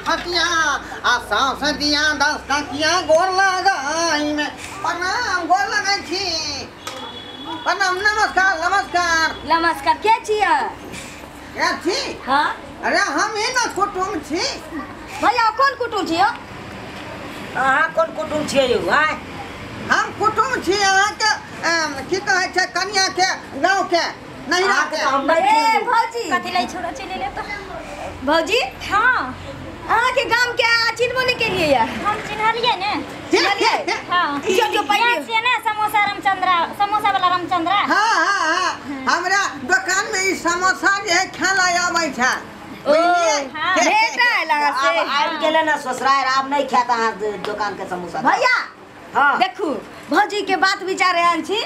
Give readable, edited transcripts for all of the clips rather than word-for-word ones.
खटिया आ सास दिया 10 टकिया गोर लगाई में। प्रणाम, गोर लगै छी। प्रणाम, नमस्कार नमस्कार। नमस्कार। के छियै? के छी? हाँ। अरे हम ही ना कुटुम छी। भैया कोन कुटुम छियै? अहाँ कोन कुटुम छियै यौ? आँय हम कुटुम छी अहाँके की कहै छै कनिया के गाँव के नैहरा के। ए भौजी कथी लै छोड़ा चलि एलै तऽ। भौजी हाँ अहाँ के गाम के चिन्हबो नहीं केलियै या? हम चिन्हलियै ने। चिन्हलियै? हाँ। जो पहिले छियै ने समोसा रामचंद्रा, समोसा वाला रामचंद्रा। हाँ हाँ हाँ, हमरा दुकान में ई समोसा जे है खाना आबै छै। ओ भेटल अहाँ से? आब आबि गेलै ने ससुरारि, आब नहीं खायत अहाँ दुकान के समोसा। भैया हाँ देखू भौजी के बात विचार एहन छी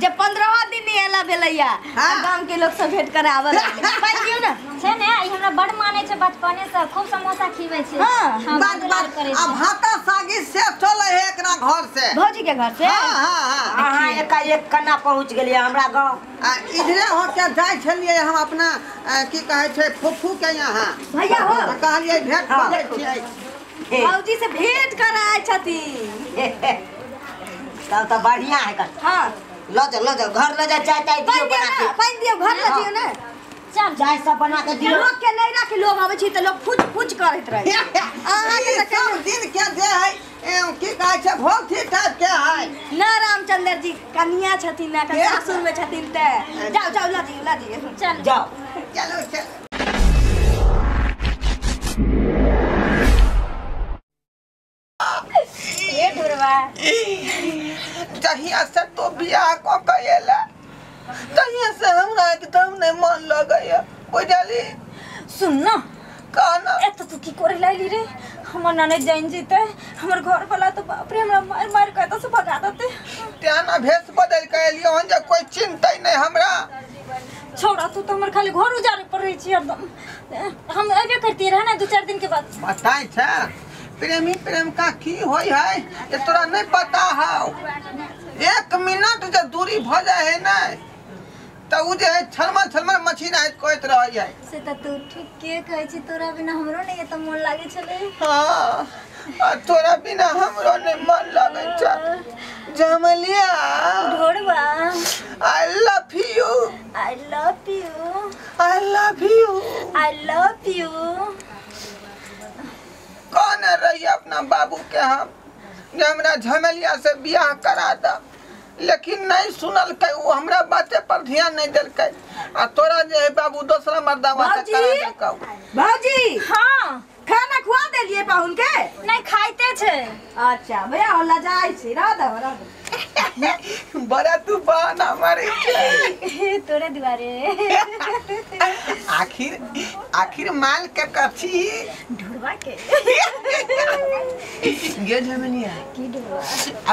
जे 15 दिन नहीं एला भेलैया हाँ। गाम के लोग सब भेंट करे आबऽ लगलै। पानि दियौ ने। छै ने ई हमरा बड़ मानै छै, बचपने से खूब समोसा खिबै छै। हाँ। हाँ, बात बड़ बात करै आ छै। भाता सागी से चलै है एकरा घर से। भौजी के घर से? हाँ हाँ हाँ। अहाँ एकाएक कना पहुँच गेलियै हमरा गाँव? आ इधरे होके जाइ छलियै हम अपना की कहै छै फूफू के यहाँ। भैया हो तऽ कहलियै भेंट हाँ। करै छियै। भौजी से भेंट कराय छथिन। तब तऽ बढ़िया है। हाँ लऽ जाओ लऽ जाओ घर लऽ जाओ, चाय ताय दियौ पानि दियौ बना ने, के। पानि दियौ, घर लऽ जइयौ ने। चल चाय सब बना के दियौ। लोग के नहीं राखी, लोग आबै छै तऽ लोग फुच फुच करैत रहै। अहाँके ई तऽ सब दिन के जे है की कहै छै भौजी टाइप के है। ना रामचंद्र जी कनिया छथिन ना, सासुर में छथिन ते। जाओ जाओ लऽ जइयौ लऽ जइयौ। चल जाओ चलो चलो। ए ढोरवा जहिया से तो बियाह कऽ के एला तहिया से हमरा एकदम नहीं मन लगैया, बुझली? सुन ना कहना एत तू की करे लाइली रे? हमर ननद जान जेतै, हमर घर वाला तो बाप रे हमरा मार मार के एतऽ से भगा देतै। तें ना भेष बदल के एलियो हन जे कोई चिन्हतै नहीं हमरा। छोड़ा तू तो हमर खाली घर उजाड़े पर रहै छी हरदम। हम अयबे करतियै रहे ना 2-4 दिन के बाद। बताइ छै प्रेमी प्रेम का की होय है ये तोरा नहीं पता हौ। 1 मिनट जे दूरी भ जाय है ना त उ जे है छलमल छलमल मछली नाहित कहैत रहै है। से त तू ठीक के कहै छी, तोरा बिना हमरो नहीं एतऽ मन लागै छलै। हाँ आ तोरा बिना हमरो नहीं मन लगै छै। जमलिया ढोरवा I love you, I love you, I love you, I love you. कौन रही अपना बाबू के हम जे हमरा झमेलिया से बियाह करा द, लेकिन नहीं सुनलकै वो, हमरा बाते पर ध्यान नहीं देलकै। आ तोरा जे है बाबू दोसरा मर्दावा से करा देलकौ। भौजी हाँ खाना खुआ देलियै पाहुन के? नहीं खाइते छै। अच्छा भैया हम लजाइ छी, रह दो रह दो। बड़ा तू बहाना मारै छै तोरे दुआरे। आखिर आखिर माल के कथी ढोरवा के गे झमेलिया की ढोरवा?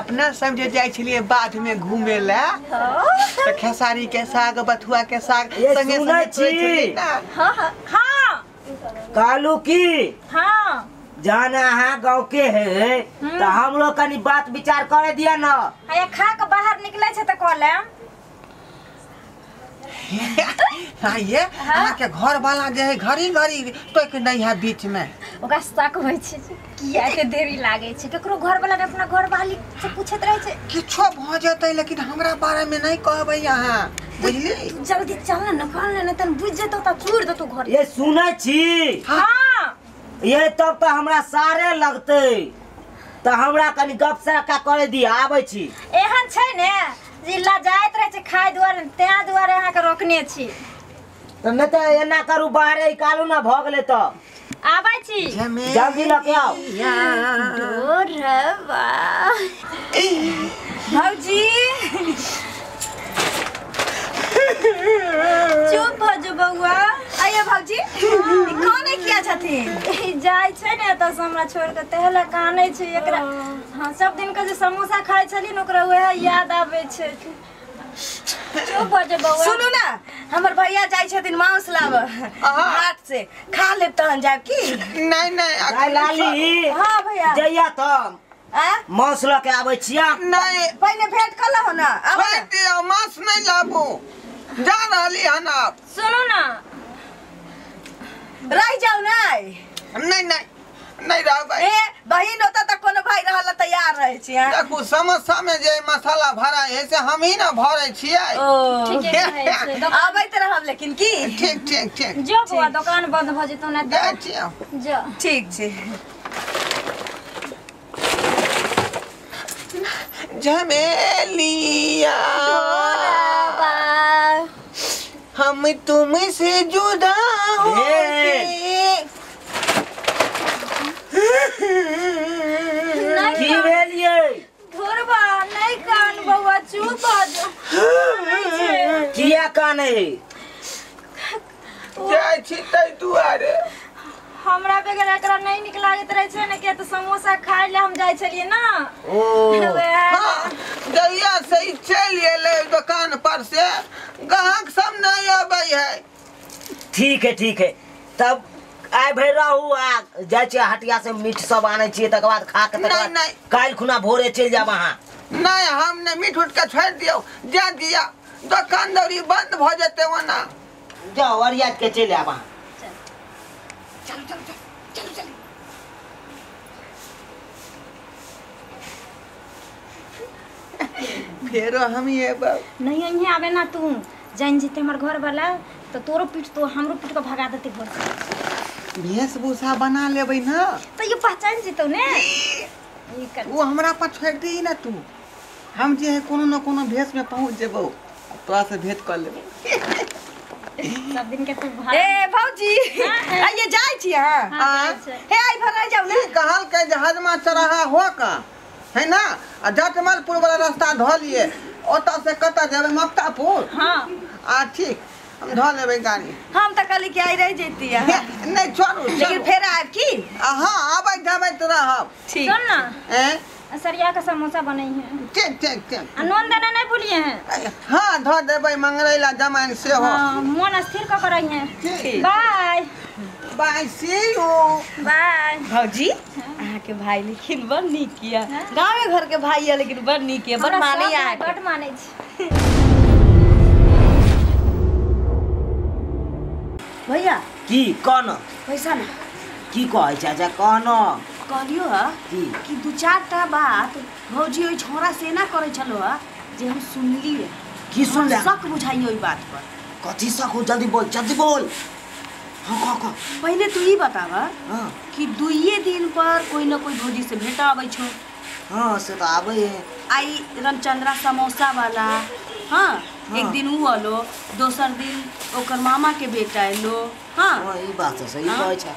अपना सब जे जाइ छलियै बाध में घूमे ला तऽ खेसारी के साग बथुआ के साग संगे संगे तोड़ै छलियै ना। हाँ हाँ हाँ कहलू की हाँ जहन अहाँ गाँव के है तो हम लोग कनी बात विचार करे दिया ना। आ खा के बाहर निकले छै तऽ कह लेम। हाँ ये अहाँ के घर वाला जे है घड़ी घड़ी टोक नहीं है बीच में। ओकरा शक होइ छै किया एते देरी लागै छै, केकरो घर वाला ने अपना घर वाली से पूछैत रहै छै। किछो भऽ जेतै लेकिन हमरा बारे में नहीं कहबै अहाँ, बुझली? तू जल्दी चल ने, निकल ने, तन बुझ जेतौ तऽ छोड़ देतौ घर। ये सुनै छी? हाँ ये तब तऽ हमरा सारे लगतै तऽ हमरा कनी गप सड़का करे दिया, आबै छी। एहन छै ने जे लजाइत रहै छै खाय दुआरे, तें दुआरे अहाँके रोकने छी। तऽ नहि तऽ एना करू बाहरे निकालू ना, भऽ गेलै तऽ आबै छी। जल्दी लऽ के आउ। ढोरवा भौजी चुप भऽ जो बौआ। आइए भौजी, कौन किया छथिन? जाइ छै ने एतऽ से हमरा छोड़ के तेहला कानै छै एकरा। हाँ सब दिन के जे समोसा खाइ छली ने ओकरा वएह याद आबै छै। चुप भऽ जो बौआ। सुनू ना, हमर भैया जाइ छथिन मांस लाबऽ हाट से, खा लेब तहन जायब की? नहीं नहीं लाली। हाँ भैया जइया तब मांस लऽ के आबै छिया। नहीं पहिने भेंट कऽ लहो ना। छोड़ि दियौ, मांस नहीं लाबू, जा रहली हन आप। सुनू ना रह जाओ। नहीं नहीं नहीं नहीं रहबै। ए बहिन होता त कोनो भाई रहल तैयार रहै छी। हां देखू समोसा में जे मसाला भरा है से हम ही ना भरै छियै। ओ ठीके कहै छै। आबैत रहब लेकिन की। ठीक ठीक ठीक। जो बौआ दुकान बंद भ जेतौ ना। जाइ छियै। जो ठीक छै। झमेलिया हम तुमसे जुदा हो की भेलियै? धुरबा नहीं कान बौआ चुप भ जो। किया कानै है? जाइ छी तै दुआरे। हमरा बगैर एकरा नहीं निक लागैत रहै छै ने, किया तऽ समोसा खाय ले हम जाइ छलियै ना। ओ हाँ, जहिया से ई चलि एलै दुकान पर से ग्राहक सब नहीं अबै है। ठीक है ठीक है, तब आइ भरि रहू आ जाइ छियै हटिया से मीट सब आनै छियै, तकर बाद खा के तकर बाद काल्हि खुना भोरे चलि जायब अहाँ। नहीं हम ने मीट उठ के छोड़ि दियौ, जा दिया दुकान दौरी बंद भऽ जेतै ओना। जाओ अरिया के चलि आयब अहाँ। चल चल चल चल चल। फेरो हम ये बाब नहीं यहीं आवे ना तू, जान जेते हमर घर वाला तो तोरो पीट तो हमरो पीट के भगा देते घर से। वेशभूषा बना लेबै ना तो ये पहचान जेतौ ने। वो हमरा पर छोड़ दी ना तू, हम जे है कोनो न कोनो भेष में पहुंच जेबौ, तोरा से भेंट कर लेबौ। सब दिन के तू भाई। ए भौजी आइए जाइ छी अहाँ। हां हे आई भर जाउ ने। कहल के जहाजमा चढ़ा हो का है ना, आ जटमलपुर वाला रास्ता धऽ लिए, ओतऽ से कतऽ जेबै मक्तापुर। हां आ ठीक हम धऽ लेबै गाड़ी। हम तऽ कहली कि आई रह जैती अहाँ। नहीं छोड़ू, लेकिन फेर आयब की? हां आबै जाबै तो रहब। ठीक सुन ना ए सरिया का समोसा बनई है। ठीक ठीक ठीक। आ नून देना नहीं भूलिए हैं। हां धऽ देबै मंगरैला जमाइन सेहो। हां मन स्थिर क करई है। Bye bye see you bye. भौजी अहाँ के भाई लेकिन बड़ नीक ये, गाँवे घर के भाई है लेकिन बड़ नीक ये, बड़ माने अहाँ के। बड़ माने छी भैया। की कौन पैसा ना की कहै छै? अच्छा कहन कहलियो ह कि दू चार टा बात भौजी ओहि छोरा से ना करै छलो ह जे हम सुनलिए। की सुनले? शक बुझाइयो ओहि बात पर। कथी शक हो? जल्दी बोल जल्दी बोल। हाँ कह कह। पहले तू ई बतावा हाँ कि दुइये दिन पर कोई न कोई भौजी से भेंट आबै छो। हाँ से तो आबै है। आई रामचंद्रा समोसा वाला, हाँ एक दिन ऊ अलो, दोसर दिन ओकर मामा के बेटा एलो। हाँ हाँ ई बात सही कहै छै।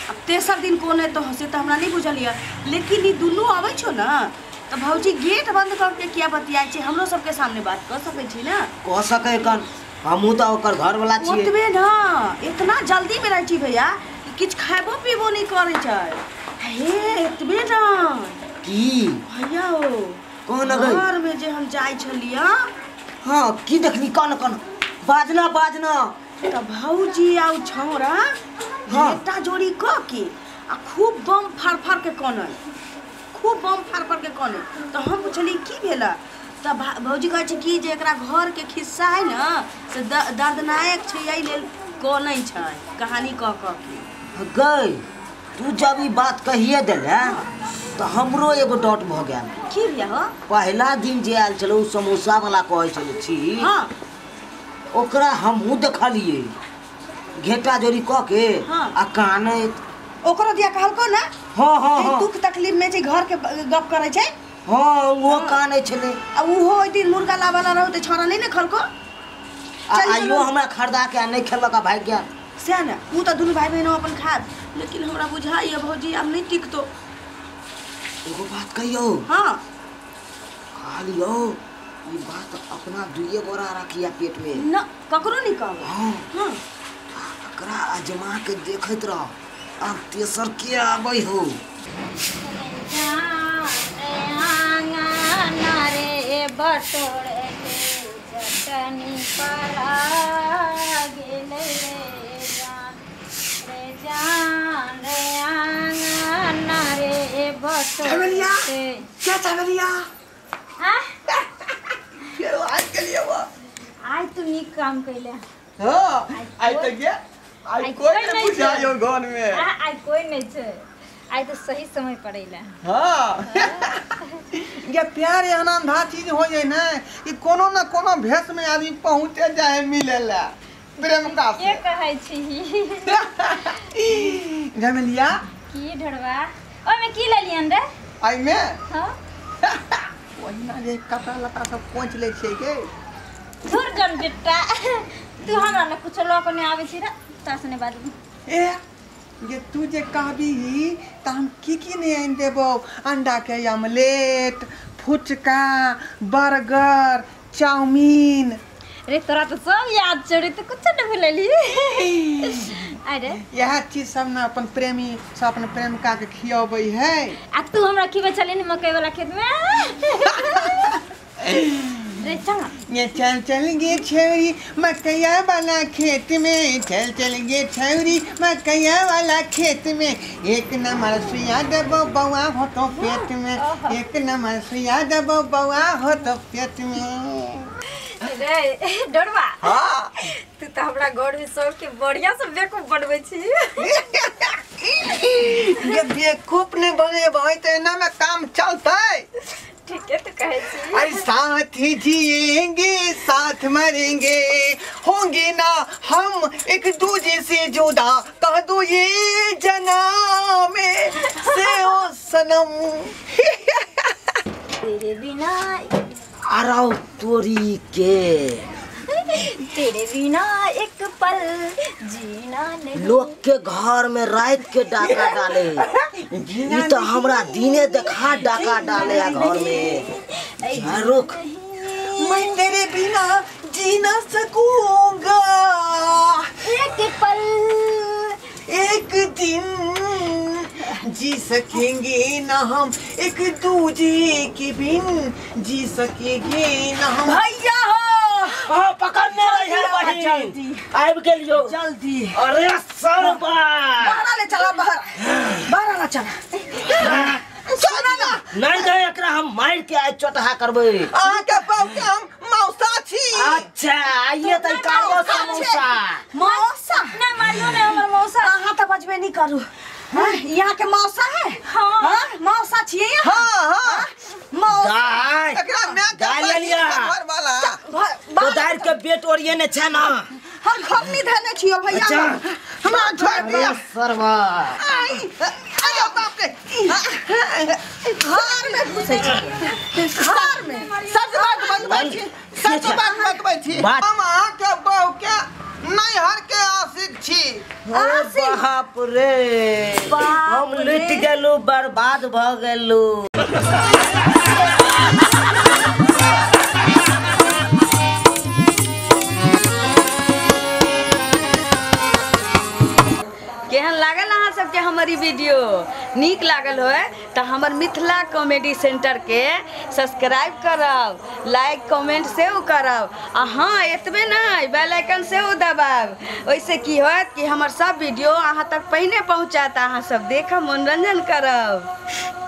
अब तेसर दिन कोन है तो से तो हमरा नहीं बुझलिया, लेकिन ई दुनू आबै छो ना तो भौजी गेट बंद करके किया बतियाइ छै? हमरो सबके सामने बात कर सकै छी ना? कह सकै कन, हमहूँ तो ओकर घर वाला छियै। ओतबे ना इतना जल्दी में रहै छी भैया कि किछु खाबो पीबो नहीं करै छै। हे एतबे ना की भैया हो कोन गई घर में जे हम जाइ छलिया। हाँ की देखली? कौन कौन बाजना बाजना त भौजी आउ छौरा हाँ बेटा जोड़ी क के आ खूब बम फाड़ फाड़ के कनल, खूब बम फाड़ फाड़ के कनल। तो हम पुछली की भेला त भौजी कहै छै कि जे एकरा घर के खिस्सा है ना से दर्दनायक छै, एहि लेल कनै छै कहानी कह कह के। गई तू जब ई बात कहिए देले तो हमरो एगो डाउट भ गेल। की भैया हो? पहला दिन जे आयल छलै उ समोसा वाला कहै छलै छी। हाँ ओकरा हमहूँ देखलिए घेटा जोड़ी क के हाँ। आ कानै ओकरो दिया कहलको ना। हाँ हाँ हाँ दुख तकलीफ में छै घर के गप करै छै। हाँ उहो कानै छलै आ उहो ओहि दिन मुर्गा लावला रहौ त छोरा नहीं ने खलको। आ आइयो हमरा खरीदा के आ नहीं खेलक आ भागि गेल। सएह ने उ त दुनू भाई बहिन अपन खाब, लेकिन हमरा बुझाइए भौजी आब नहीं टिकतो। एगो बात कहियो? हाँ कहलियो ई बात अपना दुइये गोरा रखिया पेट में न, ककरो नहीं कहब। हाँ हाँ एकरा अजमा के देखैत रह, अब तेसर के आबै हो। रे बटोरे के जटनी पर गेल रे जान रे जान रे आंगन रे बटोरे। क्या चमेलिया? हां फेरो आज के लिए वो आज तू नीक काम कैले। हां आई त गया, आई कोई नहीं बुझायो घर में। आई कोई नहीं छै। आइ तो सही समय पर अइला। हाँ ये प्यार एहन अंधा चीज हो जाए ना कि कोनो ना कोनो भेष में आदमी पहुँचे जाए मिलेला प्रेम का के कहै छी। झमेलिया की ढोरबा ओमे की लेलियन रे? एहिमे हाँ ओहिना जे कपड़ा लत्ता सब पोंछ लै छियै के। धुर जन बेटा तू हमरा ने कुछ लऽ के नहि आबै छी रे, तोरा से नहि बाजू। ए ये तू जे कहबी त हम की की नहीं आनि देबौ? अंडा के ऑमलेट, फुचका, बर्गर, चाउमीन। रे तोरा तो सब याद छौ रे, तू कुछ नहीं भूलली। अरे यह चीज सब ना अपन प्रेमी सब अपन प्रेमिका के खियाबै है। आ तू हमरा खिबै छली ने मकई वाला खेत में। रे चल ये चल चल गे छौरी मकैया वाला खेत में, चल चल गे छौरी मकैया वाला खेत में, एक नंबर सुइया देबो बौआ हो तो पेट में, एक नंबर सुइया देबो बौआ हो तो पेट में। रे डरवा हाँ तू तो हमरा घर में सबके बढ़िया से बेवकूफ बनबै छी। ये बेवकूफ नहीं बनेबै तो एना में काम चलतै। ठीक है तो कहै छी। अरे साथ ही जिएंगे साथ मरेंगे, होंगे ना हम एक दूजे से जुदा, कह दो ये जनाब से ओ सनम। तेरे बिना अरे तोरी के तेरे बिना एक पल जीना नहीं। लोग के घर में रात के डाका डाले, ये तो हमरा दिने देखा डाका डाले घर में। रुक मैं तेरे बिना जी ना सकूंगा एक पल एक दिन, जी सकेंगे ना हम एक दूजे के बिन, जी सकेंगे ना हम। भैया हो हाँ पकड़ने रही है बहिन, आबि गेलियो जल्दी। अरे सरबा बाहर ले चला, बाहर बाहर ले चला। सुना ना नहीं दे एकरा हम मार के आज चटहा करबै। अहाँ के बाप के हम मौसा छी। अच्छा आइए त कालो समोसा मौसा ना मारियो ने हमर मौसा। अहाँ त बजबे नहीं करू। हाँ, यहाँ के मौसा है। हाँ हाँ मौसा छियै। हाँ हाँ मौसा एकरा मैं दाल लिया घर वाला तो दाल के बेट ओरिए ने छै ना। हम खमनी धने छियो भैया। हमरा छोड़ दिया सरवा। आई अरे बाप रे घर में घुसै छै घर में। सच बात बतबै छी, सच बात बतबै छी। हम अहाँ के बहू के नैहर के आशिक छी। बाप रे हम लुटि गेलू, बर्बाद भ गेलू। केहन लागल अहाँ सबके हमर ई वीडियो? नीक लागल होय तो हमर मिथिला कॉमेडी सेंटर के सब्सक्राइब करब, लाइक कमेंट सेहो करब, आ हाँ एतबे नहीं बेल आइकन सेहो दबाब। ओहिसे की होयत कि हमर सब वीडियो अहाँ तक पहिने पहुँचत, अहाँ सब देखब मनोरंजन करब।